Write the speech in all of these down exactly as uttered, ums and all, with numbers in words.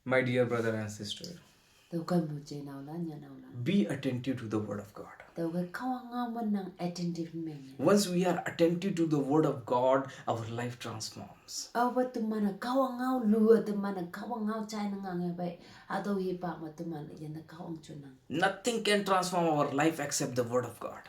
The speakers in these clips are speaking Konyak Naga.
My dear brother and sister, Tau kai mu je nau la nya nau la. Be attentive to the word of God. Tau kai Kahwang ngao ma nang attentive meng. Once we are attentive to the word of God, our life transforms. Au ba teman-a Kahwang ngao lua, teman-a Kahwang ngao chai na ngang ya bai. Hatau hipak ma teman-a yan na Kahwang chu nang. Nothing can transform our life except the word of God.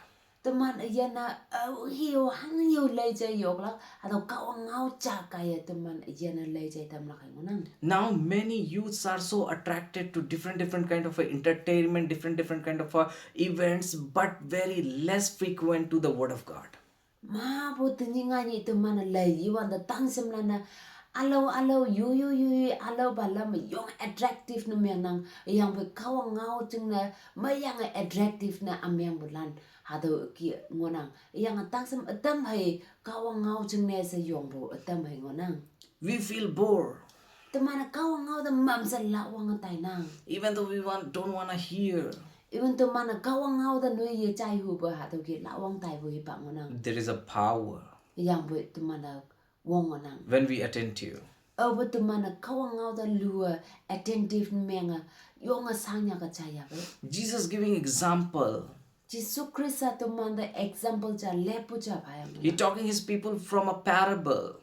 Teman-a yan na au hiu hang hiu lai jai yok la. Hatau Kahwang ngao cha kai ya teman-a yan na lai jai tam la kai ngonang. Now many youths are so attracted to different different kind of a entertainment, different different kind of a events, but very less frequent to the word of God. Ma bo tini nga ni teman-a lai yi wan da tang sem la na. Alo alo yu yu yu yu alo ba lam yong attractive na meng nang. Yang bai Kahwang ngao ching na ma yang attractive na a meng bu lan. Hatau ki ngonang. Yang tang sem atam hai Kahwang ngao ching ne se yong bu atam hai ngonang. We feel bored. Teman-a Kahwang ngao da mam sa la wang tai nang. Even though we want, don't want to hear, Even teman-a Kahwang ngao da nui ye chai hu ba hatau ki la wang tai bu hipak ngonang. There is a power Yang bai teman-a wang ngonang. When we attentive. Au ba teman-a Kahwang ngao da lua attentive meng a yong a sang nya ka chai ya bai. Jesus giving example. Jesu Christ a teman-a example cha lepu cha ba yang. He talking his people from a parable.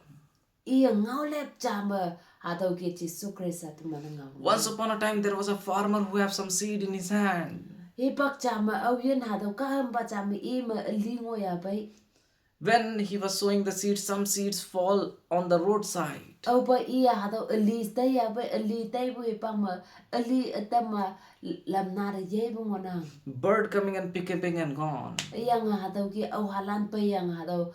Iya ngao lep cha ma hatau ki Jesu Christ a teman-a ngao. Once upon a time, there was a farmer who have some seed in his hand. Hipak cha ma au yan hatau ka ham ba cha ma i ma ali ngo ya bai. When he was sowing the seed, some seeds fall on the roadside. Au ba iya hatau ali tai ya bai, ali tai bu hipak ma ali atam ma lam na da ye bu ngonang. Bird coming and picking and gone. Yang hatau ki au halan pai yang hatau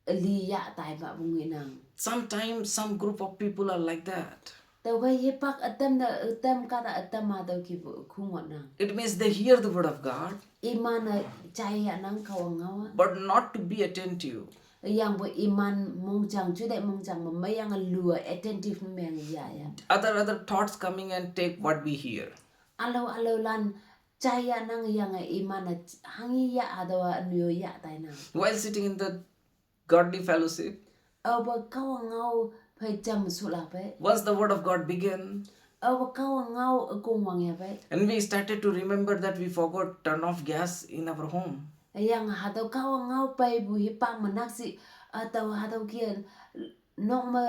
ali ya tai ba bu ngi nang. Sometimes some group of people are like that. Tau kai hipak atam da atam ka da atam ma tau ki bu khung ngonang. It means they hear the word of God, Iman-a chai ya nang Kahwang ngao a. But not to be attentive. Yang bu iman mong chang chu dai mong chang ma ma yang lua attentive meng ya ya. Other other thoughts coming and take what we hear. Alo alo lan chai ya nang yang a iman-a hang ya hatau a nui ya tai nang. While sitting in the godly fellowship, Au ba Kahwang ngao pai cham su la bai. Once the word of God began, Au ba Kahwang ngao a kong wang ya bai. And we started to remember that we forgot turn off gas in our home. Yang hatau Kahwang ngao pai bu hipak ma nak si hatau hatau ki nong ma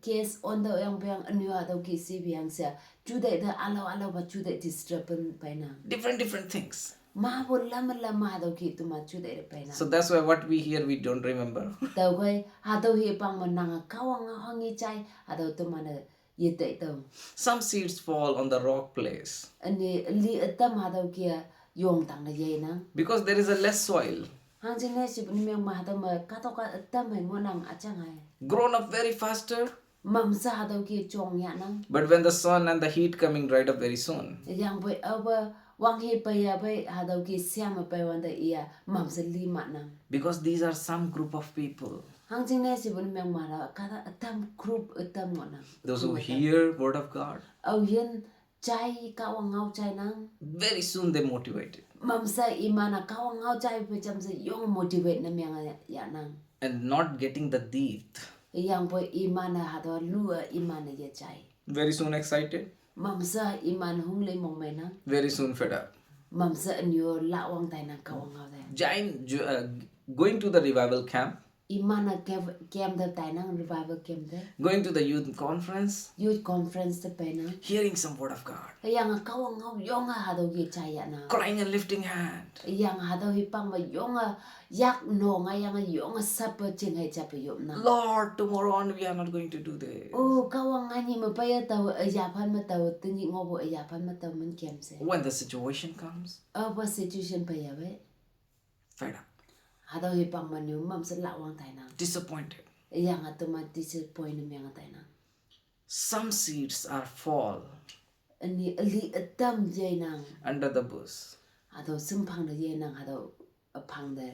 case on da yang biang anu hatau ki si biang sia. Chu dai da alo alo ba chu dai disturb pai nang. Different different things. Ma bu lam lam ma hatau ki teman chu dai pai nang. So that's why what we hear we don't remember. Tau kai hatau hipak ma nang Kahwang ngao hang i chai hatau teman-a ye tai tau. Some seeds fall on the rock place. Ani li atam hatau kia yong tang da ye nang. Because there is a less soil. Hang jing ne si bu ni meng ma hatau ma ka to ka atam hai ngonang a chang hai. Grown up very faster. Mam sa hatau ki chong ya nang. But when the sun and the heat coming, dried up very soon. Yang bai au ba wang he pai ya bai hatau ki siam a pai wan da iya mam sa li ma nang. Because these are some group of people. Hang jing ne si bu ni meng ma la ka da atam group atam ngonang. Those who hear word of God, Au yan chai Kahwang ngao chai nang. Very soon they motivated. Mam sa iman-a Kahwang ngao chai pai cham sa yong motivate na meng ya nang. And not getting the depth. Yang bai iman-a hatau lua iman-a ye chai. Very soon excited. Mam sa iman hung le mong mai nang. Very soon fed up. Mam sa anyo la wang tai nang Kahwang ngao tai. Join, jo- uh, going to the revival camp, Iman-a camp da tai nang revival camp da. Going to the youth conference, Youth conference da pai nang. Hearing some word of God. Yang a Kahwang ngao yong a hatau ki chai ya nang. Crying and lifting hand. Yang hatau hipak ma yong a yak nong a yang a yong a sap a ching hai chap a yop nang. Lord, tomorrow on we are not going to do this. Oh, Kahwang ngai ni ma pai ya tau a ya phan ma tau tini ngo bu a ya phan ma tau man kem se. When the situation comes, Au ba situation pai ya bai. Fed up. Hatau hipak ma ni mam sa la wang tai nang. Disappointed. Yang a teman disappoint na meng tai nang. Some seeds are fall Ani ali atam ye nang. Under the bush. Hatau sim phang da ye nang hatau a phang da.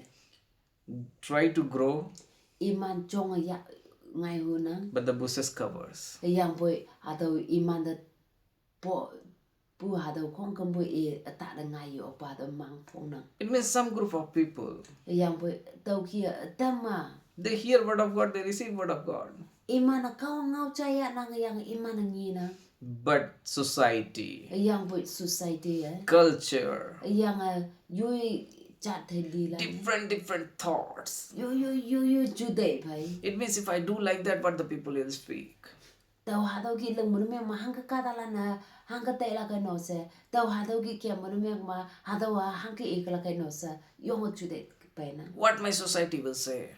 Try to grow, Iman chong a ya ngai hu nang. But the bushes covers. Yang bai hatau iman da po pu hatau khong kam bai e ata da ngai yo pa da mang phong nang. It means some group of people, Yang bai tau ki atam ma. They hear word of God, they receive word of God. Iman-e Kahwang ngao jaiya nang yang iman-e ngi nang. But society, Yang boi society eh. Culture, Yang eh yoi jat theli la. Different, different thoughts. Yo yo yo yo judai pai. It means if I do like that, what the people will speak? Tau hatau ki leng mun meng ma hangke katalan eh hangke tai la kai no se. Tau hatau ki kia mun meng ma hatau ha hangke ik la kai no se. Yong judai pai nang. What my society will say?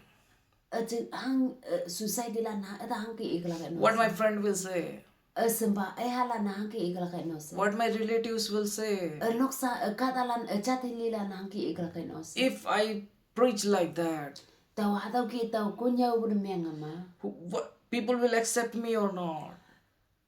Aje hang eh, society lan ha ada hangke ik la kai no. What my friend will say? Asemba ai halan hangke ik la kai no se. What my relatives will say? Anoksa eh, katalan eh, jat theli lan hangke ik la kai no se. If I preach like that, Tau hatau ki tau kunyau bun meng ma. who, what, people will accept me or not?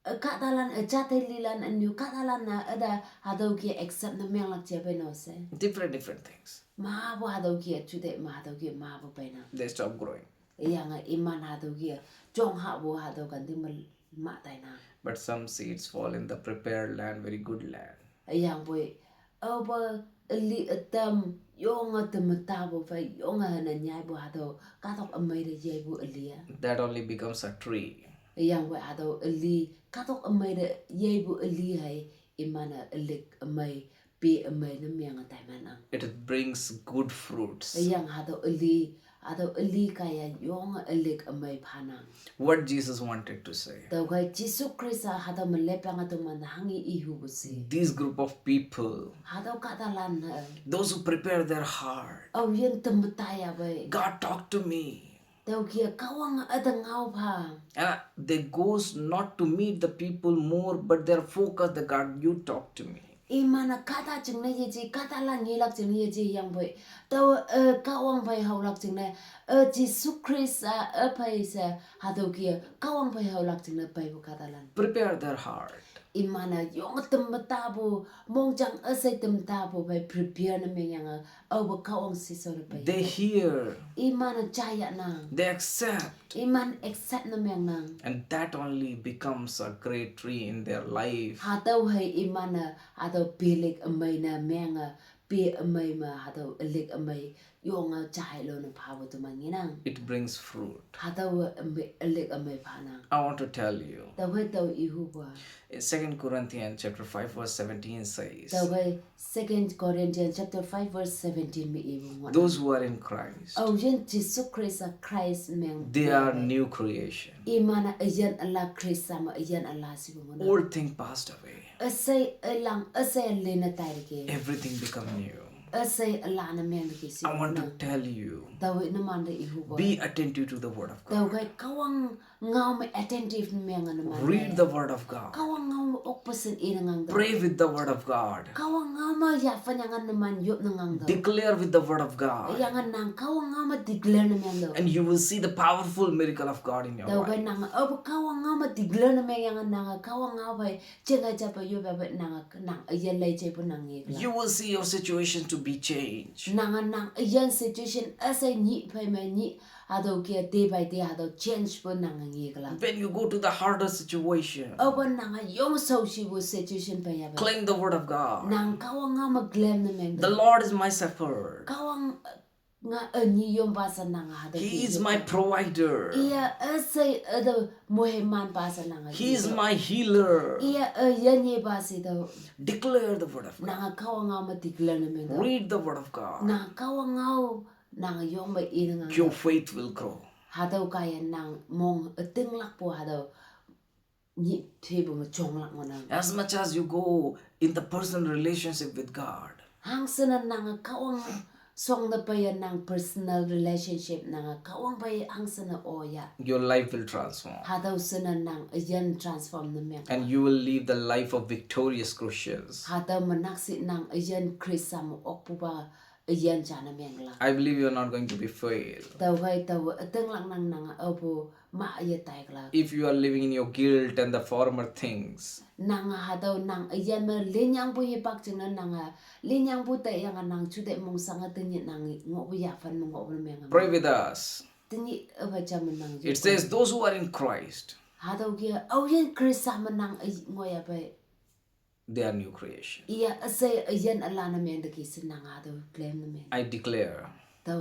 Eh, Katalan eh, jat theli lan anu katalan na ada hatau ki accept na meng lak jia pai no se. Different, different things. Ma bo hatau ki judai ma hatau ki ma bo pai na. They stop growing. Yang eh iman hatau ki jong ha bo hatau kan di mal ma tai na. But some seeds fall in the prepared land, very good land. Yang boi, au ba eli atam yong a temata bo pai yong a na nyai bo hatau katok amai de yai bo eli a. That only becomes a tree. Yang boi hatau eli katok amai de yai bo eli hai iman a elik amai pe amai na meng a tai man ang. It brings good fruits. Yang hatau eli hatau eli kaya yong a elik amai phanang. What Jesus wanted to say. Tau kai Jisu Krista hatau melepang atau man hangi ihu busi. This group of people, Hatau katalan eh. Those who prepare their heart, Au yen temata ya bai. God talk to me. Tau kia Kahwang ada ngao pha. And they goes not to meet the people more, but their focus, the God, you talk to me. Iman a kata jing na ye ji katalan ngi lak jing na ye ji yang boi. Tau eh Kahwang bai hau lak jing na eh Jisu Krista eh bai se hatau kia Kahwang bai hau lak jing na bai bo katalan. Prepare their heart. Iman a yong temata bo mongjang eh sai temata bo bai prepare na meng yang a au ba Kahwang si so na bai. They hear, Iman a jaya nang. They accept. Iman accept na meng nang. And that only becomes a great tree in their life. Hatau hai iman a hatau pilik amai na meng a pi amai ma hatau elik amai yong a jai lo na pha bo tu man ngi nang. It brings fruit. Hatau amai elik amai phanang. I want to tell you. Tau hai tau ihu ba. In Second Corinthians chapter five verse seventeen says, Tau hai Second Corinthians chapter five verse seventeen mi ihu ngan. Those who are in Christ, Au yen Jisu Krista Christ meng. They are new creation. Iman a ayan ala Krista ma ayan ala si bo ngan. Old thing passed away. Asai alang asai lena tai ke. Everything become new. Asai ala na meng ke si. I want to tell you, Tau hai na man de ihu ba. Be attentive to the word of Tau God. kai Kahwang ngao ma attentive na meng na man. Read the word of God. Kahwang ngao ma ok pasen e na ngang da. Pray with the word of God. Kahwang ngao ma ya fan yang na man yop na ngang da. Declare with the word of God. Yang nang Kahwang ngao ma declare na meng da. And you will see the powerful miracle of God in your Tau kai life. Nang a Kahwang ngao ma declare na meng yang nang Kahwang ngao bai jeng ai japa yop ba nang nang ayan lai jai bo nang ngi la. You will see your situation to be changed. Nang nang ayan situation asai ni pai ma ni hatau kia day by day hatau change bo nang ngi la. When you go to the harder situation, Au ba nang yong sau si bo situation pai ya ba. Claim the word of God. Nang Kahwang ngao ma claim na meng. The Lord is my shepherd. Kahwang nga ani yom ba sa nang hatau. He is my provider. Iya asai ada moheman ba sa nang. He is my healer. Iya ayan ye ba si tau. Declare the word of God. Nang Kahwang ngao ma declare na meng. Read the word of God. Nang Kahwang ngao nang yong ba e na ngang. Your faith will grow. Hatau kaya nang mong ating lak bo hatau ni te bo ma jong lak mo nang. As much as you go in the personal relationship with God, Hang sana nang Kahwang song da pai ya nang personal relationship nang Kahwang bai hang sana o ya. Your life will transform. Hatau sana nang ayan transform na meng. And you will live the life of victorious Christians. Hatau ma nak si nang ayan Krista ma ok bo ba ayan ja na meng la. I believe you are not going to be failed. Tau hai tau ating lak nang nang au bo ma ya tai la. If you are living in your guilt and the former things, Nang hatau nang ayan ma linyang bo ye pak jing na nang a linyang bo tai yang nang chu de mong sang a tin ye nang ngo bo ya fan ma ngo bo na meng. Pray with us. Tin ye a ba jam nang. It says, those who are in Christ, Hatau kia au yen Krista ma nang ai ngo ya bai. They are new creation. Iya asai ayan ala na meng da ki si nang hatau claim na meng. I declare,